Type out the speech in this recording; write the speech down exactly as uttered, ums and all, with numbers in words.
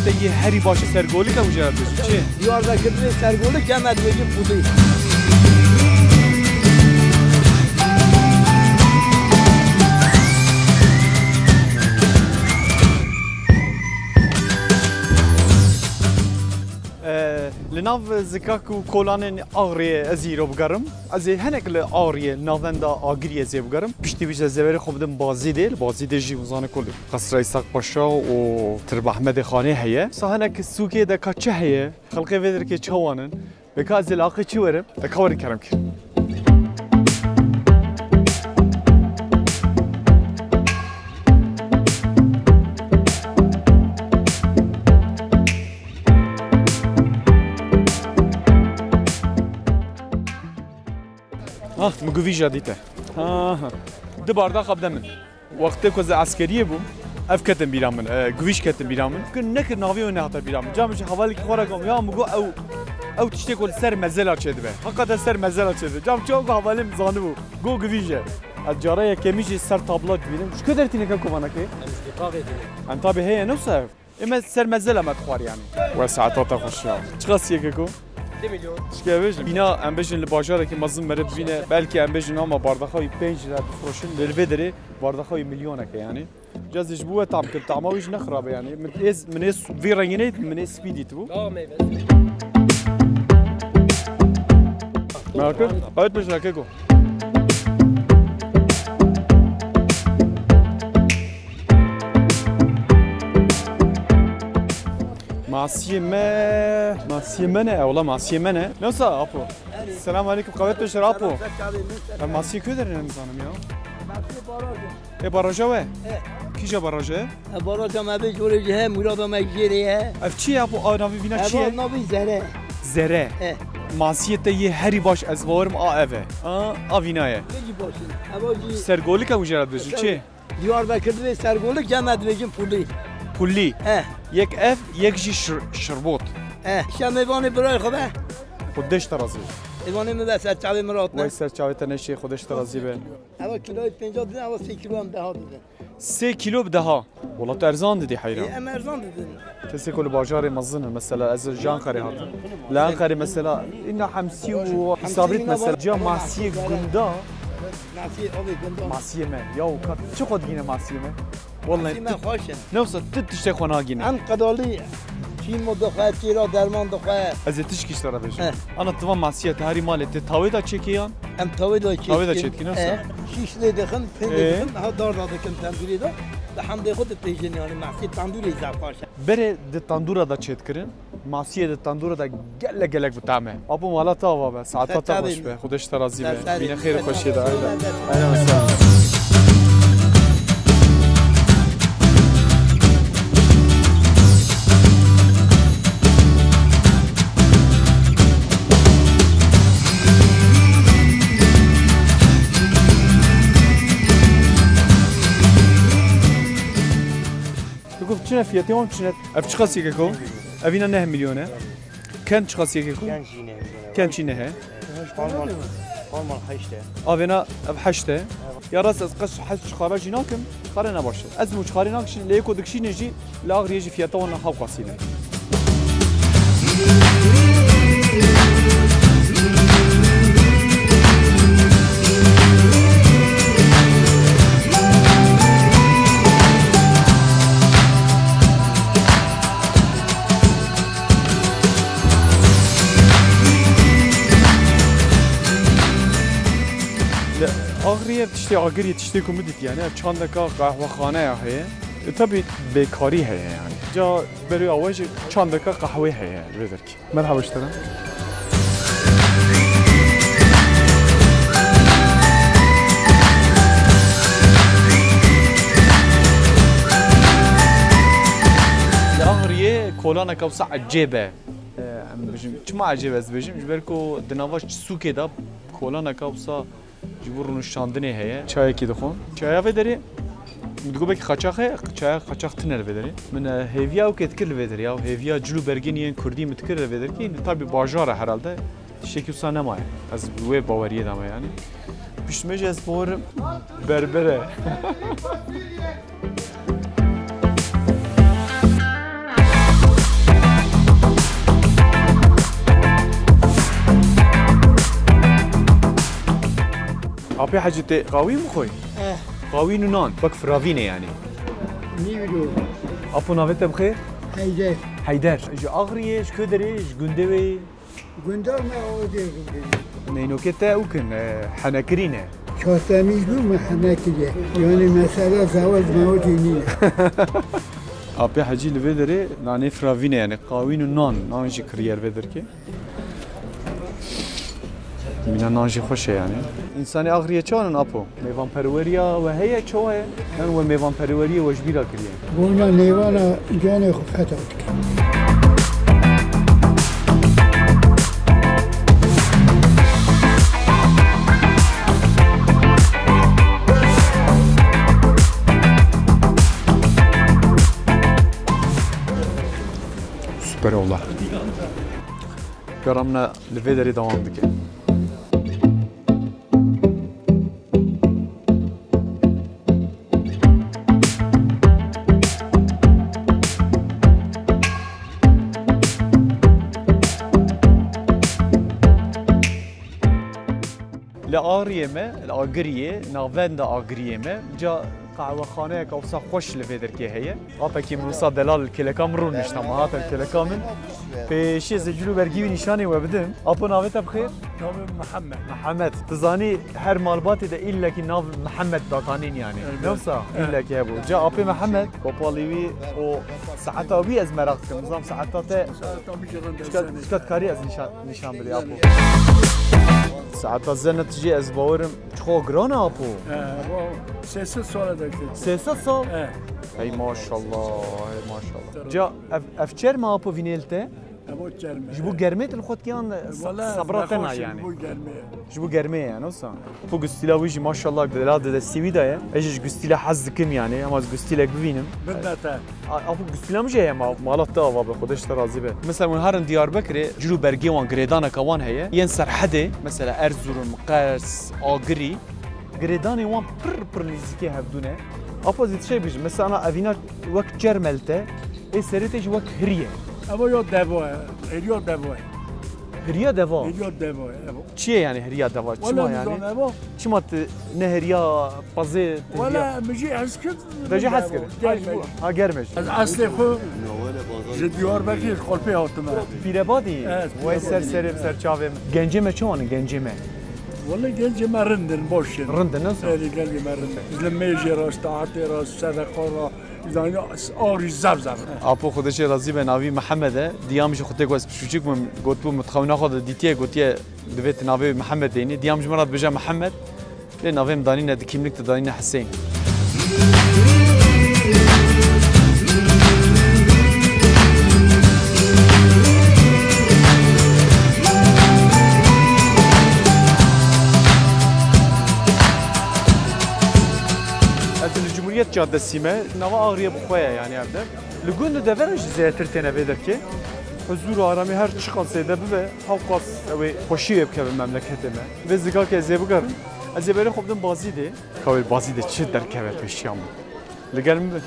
Te yê herî baş e Sergolik e, û jê re dibêjin çi? Diyarbekir dibê Sergolik, em ê dibêjin Pûlî. E, li nav zikak û kolanên Agiriyê ez îro bigerim. Ez ê hinek li Agiriyê navenda Agiriyê ez ê bigerim. Piştî wî jî ez ê berê xwe bidim Bazîdê. Li Bazîdê jî hûn zanin ku li Qesra Îshak Paşa û Tirb Ehmedê Xanê heye. Sa hinek sûkê de ka çi heye? Xelkê vê derkê çawan in? Bê ka ez ê li aqê çi werim? Te ka werin kerem kir. Ah, min guvîja dîte. Ha, ha. Di bardaxa bide min. Wextê ku ez li eskeriyê bûm, ev ketin bîra min, e, guvîj ketin bîra min. Kin nekir navê wê nehate bîra min. Cam ji hevalekî xwe re gom, ya min got ew, ew tiştê ku li ser mezela çêdibe. Heqeten ser mezela çêdibe. Cam çawa ku hevalê min zanibû. Got guvîj e. Ez cara yekemî jî ser tabla dibînim. Ji ku dertîne ke kovanekê? Em ji Dîqaxê dînin. Em tabî heye ne wisa ev? Ê me ser mezela me dixwar yanî. We saeta te xweş ya. Çiqas yekek o? Du milyon. Çike bêjim. Bîna em bêjin li bajarekî mezin meriv dibîne, belkî em bêjin ama bardaxa wî pênc lira difroşin, lê li vê derê bardaxa wî milyoneke yanî. Caz ji bo we tam kir, tama wî jî ne xirab e yanî. Min êz, min êz vî rengî neyt, min êz spî dîtibû. Daha meyve. Merak et. Evet, bêjin keko. Masiyê me, masiyê me ne? E, wala masiyê me ne? Ne wisa apo? Selam aleyküm, qewet beşer apo. Ben masiyê kö derin nizanim ya. E, baraja we? E. Kîja baraja ye? E, baraja me bê jorê jî he, murada me jêrê he. Ev çi ye apo? A navî vîna çi ye? Ev navî zere. Zere. E. Masiyê te yê herî baş ez bawerim a ev e. A, a vîna ye. Vê jî baş e. Eva jî Sergolik e, hûjera dibêjin. Çi? Diyarbekir dibê Sergolik, cem me dibêjin Pulî. Pulî. Eh. Yek ev, yek jî şir-, şirbot. Eh. Şem mêvanê birayê xwe be. Xwedê ji te razî be. Mêvanê min be ser çavê min re hatine. Wey ser çavê te neşê, Xwedê ji te razî be. Ewa kiloyê pênca didin, ewa sê kilo em deha didin. Sê kilo bi deha. Wela tu erzan didî heyran. Ê, em erzan didin. Kesê ku li bajarê mezin in, mesela ez ji Anqerê hatim. Li Anqerê mesela îna hemsî û hesabît mesela ciya masiyê gunda. Masiyê avê gunda. Masiyê me. Ya û ka çi xwe digîne masiyê me? Wallahî masiyê me xweş e. Ne wisa tu tiştê xwe nagîne. Em qedalî kîmo dixwe, tîra derman dixwe. Ez ê tişkî ji te re bêjim. He. Ana tu va masiyê te herî malê te tawê de çêkê yan? Em tawê de çêdikin. Tawê de çêdikin, ne wisa? He. Şîş lê dixin, pê lê dixin, ha dar da dikin tendûrê de. Bi hemdê xwe dipêjin yanî masiyê tendûrê zaf xweş e. Berê di tandûra de çêdikirin, masiyê di tandûra de gelek gelek bi tam e. Apo mala te ava be, saeta te xweş be, Xwedê ji te razî be. Bîne xêr û xweşiyê de, aynen. Aynen, mesela. Tu gov çi ne fiyatê wan çi ne? Ev çiqas yekek o? Ev îna neh milyon e. Ken çiqas yekek o? Ken jî neh milyon e. Ken jî neh e. Normal, normal heşt e. Avêna ev heşt e. Ya rast ez qeş heşt çixara jî nakim. Çixare ne baş e. Ez mi çixare nakişin, lê yeko dikişîne jî li Agiriyê jî fiyata wan hewqasî ne. Li Agiriyê tiştê Agiriyê tiştê ku min dîtiye ne, çandeka qehwexaneya heye. E, tabî bêkarî heye yanî. Ca berê awe jî çandeka qehwê heye li vê derkê. Merhaba ji te re. Li Agiriyê kolaneka wisa ecêb e. Em bêjin, çima ecêb ez dibêjim? Ji ber ku di nava sûkê de kolaneka wisa ji bo rûniştandinê heye. Çayekî dixwin. Çaya vê derê, min digot belkî qaçax e, çaya qaçax tine li vê derê. Min, e, hêviya ew kê dikir li vê derê ya, hêviya cil û bergên yên kurdî min dikir li vê derê. Tabî bajar e herhalde. Tiştekî wisa nemaye. Ez wê baweriyê de me yanî. Pişt me jî ez bawerim berber e. Apê Hecî, tê qawî mixwî? Eh. Qawîn û nan. Wek firavîn e yanî. Nîvro. Apo, navê te bi xêr? Heyder. Heyder. Ji Axriyê, ji ku derê, ji gundê wê? Gunda me Odê gundê. Neynokê te û kin, e, henekirî ne? Çartemîş bû me hene kiriye. Yanî mesela zewac mewacê nîne. Apê Hecî li vê derê nanê firavîn e, yanî qawîn û nan, nan jî kiriye li vê derkê. Mîna nan jî xweş e yanî. Însanê Axriyê çawan in, Apo? Mêvanperweriya we heye, çawa ye? Yan we mêvanperweriyê we ji bîra kiriye? Bona nêvana canê xwe feda dikin. Süper oldu. Karamına li vê derê dewam dike. Li Agiriyê me, li Agiriyê, navenda Agiriyê me, ca qehwexaneyeke wisa xweş li vê derkê heye. Apekî min wisa delal li kêleka min rûnişta, me hate li kêleka min. Pêşî ez ê cil û bergî wî nîşanê we bidim. Apo, navê te bi xêr? Navê Mihemed. Mihemed. Tu zanî her malbatê de îllekî nav Mihemed datanîn yanî. Evet. Ne wisa? Evet. Îllekî hebû. Ca apê Mihemed, kopalî wî û saeta wî ez meraq dikim. Nizam saeta te Saeta min jî rind e, çiqat, senê. Çiqat karî ez nîşan, nîşan bidî, Apo? Saeta zenê tu jî ez bawerim çiqo giran e, Apo. He, bu sê sed sal e derketiye. Sê sed sal? He. Hey maşallah, hey maşallah. Ca ev, ev çerm e, Apo, vînê li te? Ev o çerm e. Ji bo germê tu li xwe dikiyan, sa-, Wala, sabra te na nexweş e, yanî. Ji bo germê. Ji bo germê ye, ne wisa? Bu gustîla wî jî maşallah delal di destî wî de ye. Ez jî ji gustîla hez dikim yanî, ama ez gustîlek bivînim. Bidme te. A, a, bu gustîla min jî heye ma-, mala te ava be, Xwedê ji te razî be. Mesela hûn herin Diyarbekirê, cil û bergê wan, girêdaneka wan heye. Yên Serhedê, mesela Erzurum, Qers, Agirî, girêdanê wan pir pir nêzîkê hevdû ne. Apo, zî tu şey bijî, mesela evîna wek çerm e li te, ê serê te jî wek hirî ye. Evo yo devo e, hiriyo devo e. Hiriya deva? Hiriyo devo e, evo. Çi ye yanî hiriya deva? Çima yanî? Wele nizam evo. Çima tu ne hiriya pazê, tu hiriya? Wele min jî hez kir. Te jî hez kir? Germ e. Ha, germ e jî. Ez eslê xwe ji Diyarbekirê, ji Xolpê hatime. Pîrebadî? Evet, Pîrebadî. Wey ser serê, ser çavê min. Gencê me çawan in, gencê me? Wele gencê me rind in, baş in. Rind in, nasıl? Erê, gencê me rind in. Ji limêjê re, ji taetê re, ji sedeqa re, zanî, arî zev zev in. Apo, Xwedê jê razî be, navî Mihemed e. Diyam jî xwetê ku ez piçûçik bûm, gotibû, mitxewna xwe de dîtiye, gotiye, divê tu navê Mihemed deyînî. Diyam ji min re dibêje Mihemed. Lê navê min danîne di kimlik de danîne Huseyîn. Ez li Cumhuriyet Caddesî me, nava Agiriyê bi xwe ye, yanî ev der. Li gund û deveran jî zêdetir têne vê derkê. Huzûr û aramî her çiqas zêde bibe, hewqas ew ê xweşî wê bikeve memleketê me. Vê zikakê ez ê bigerim, ez ê berê xwe bidim Bazîdê. Ka wê Bazîdê çi derkeve pêşiya min. Li gel min be.